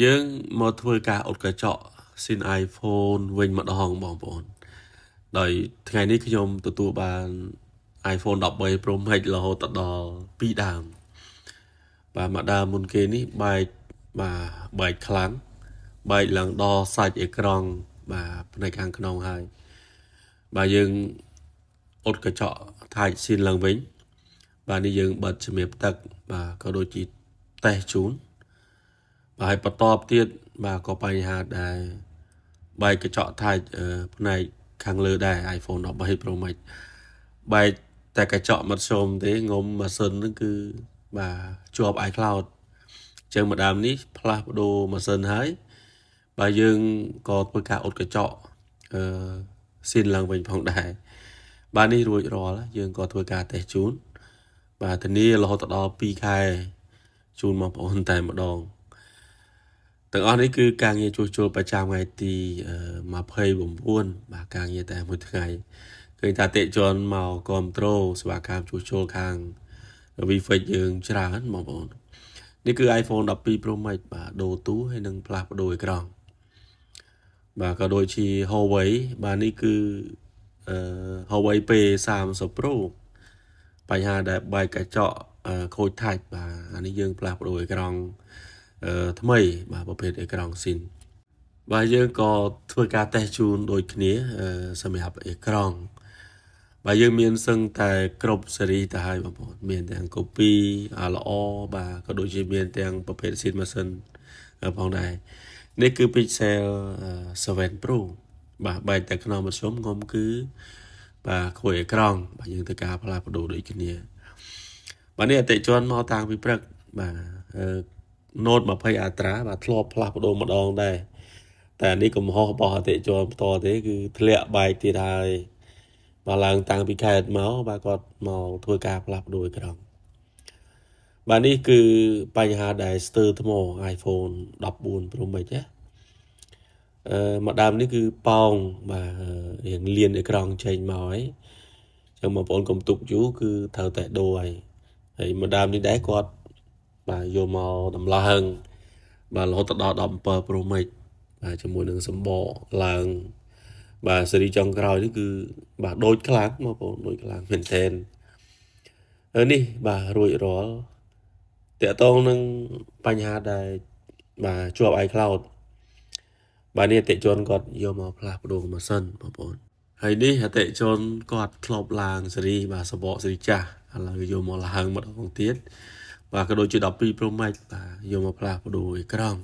យើងមកធ្វើការអ៊ុតកញ្ចក់ស៊ីន iPhone វិញម្ដងបងប្អូនដោយថ្ងៃនេះខ្ញុំទទួលបាន iPhone 13 Pro Max រហូតដល់2ដើមបាទមួយដើមមុនគេនេះបែកបាទបែកខ្លាំងបែកឡើងដល់សាច់អេក្រង់បាទផ្នែកខាងក្នុងហើយបាទយើងអ៊ុតកញ្ចក់touch ស៊ីនឡើងវិញបាទនេះយើងបិទជំរាបទឹកបាទក៏ដូចជាតេស្តជូនបាទហើយបន្តទៀតបាទក៏បញ្ហាដែរបែកកញ្ចក់ touch ផ្នែកខាងលើដែរ iPhone 13 Pro Max បែកតែកញ្ចក់មធ្យមទេងុំម៉ាស៊ីនហ្នឹងគឺបាទជាប់ iCloud អញ្ចឹងម្ដងនេះផ្លាស់ប្ដូរម៉ាស៊ីនហើយបាទយើងក៏ធ្វើការអ៊ុតកញ្ចក់អឺស៊ីនឡើងវិញផងដែរបាទនេះរួចរាល់យើងក៏ធ្វើការតេស្តជូនបាទធានារហូតដល់2ខែជូនបងប្អូនតែម្ដងទាំងអស់នេះគឺការងារជួសជុលប្រចាំថ្ងៃទី29បាទការងារតែមួយថ្ងៃឃើញថាអតិជនមកគ្រប់គ្រងសេវាកម្មជួសជុលខាង VFix យើងច្រើនបងប្អូននេះគឺ iPhone 12 Pro Max បាទដូរទូហើយនឹងផ្លាស់ប្ដូរអេក្រង់បាទក៏ដូចជា Huawei បាទនេះគឺអឺ Huawei P30 Pro បញ្ហាដែលបែកកញ្ចក់ខូច touch បាទអានេះយើងផ្លាស់ប្ដូរអេក្រង់ថ្មីបាទប្រភេទអេក្រង់ស៊ីនបាទយើងក៏ធ្វើការតេស្តជូនដូចគ្នាសម្រាប់អេក្រង់បាទយើងមានសឹងតែគ្រប់ស៊េរីទៅហើយបងប្អូនមានទាំង copy អាល្អបាទក៏ដូចជាមានទាំងប្រភេទស៊ីនម៉ាស៊ីនផងដែរនេះគឺ Pixel 7 Pro បាទបែកតែក្នុងមធ្យមងុំគឺបាទខូចអេក្រង់បាទយើងធ្វើការផ្លាស់ប្ដូរដូចគ្នាបាទនេះអតិជនមកតាំងពីព្រឹកបាទ Note 20 Ultra បាទធ្លាប់ផ្លាស់ប្ដូរម្ដងដែរតែនេះកំហុសរបស់អតិជនផ្ទាល់ទេគឺធ្លាក់បែកទៀតហើយបាទឡើងតាំងពីខេត្តមកបាទគាត់មកធ្វើការផ្លាស់ប្ដូរអេក្រង់បាទនេះគឺបញ្ហាដែលស្ទើរថ្ម iPhone 14 Pro Max ណាអឺមកដើមនេះគឺប៉ោងបាទរៀងលៀនអេក្រង់ចេញមកហើយចឹងបងប្អូនកុំទុកយូរគឺត្រូវតែដូរហើយហើយមកដើមនេះដែរគាត់បាទយកមកដំឡើងបាទរហូតដល់17 Pro Max បាទជាមួយនឹងសម្បកឡើងបាទស៊េរីចុងក្រោយនេះគឺបាទដូចខ្លាំងបងប្អូនដូចខ្លាំងមែនទែនហើយនេះបាទរួចរាល់តកតងនឹងបញ្ហាដែលបាទជាប់ iCloud បាទនេះអតិជនគាត់យកមកផ្លាស់ប្ដូរម៉ាស៊ីនបងប្អូនហើយនេះអតិជនគាត់ធ្លាប់ឡើងស៊េរីបាទសបកស៊េរីចាស់ឥឡូវយកមកឡើងម្ដងទៀតបាទក៏ដូចជា12 Pro Max បាទយកមកផ្លាស់ប្ដូរអេក្រង់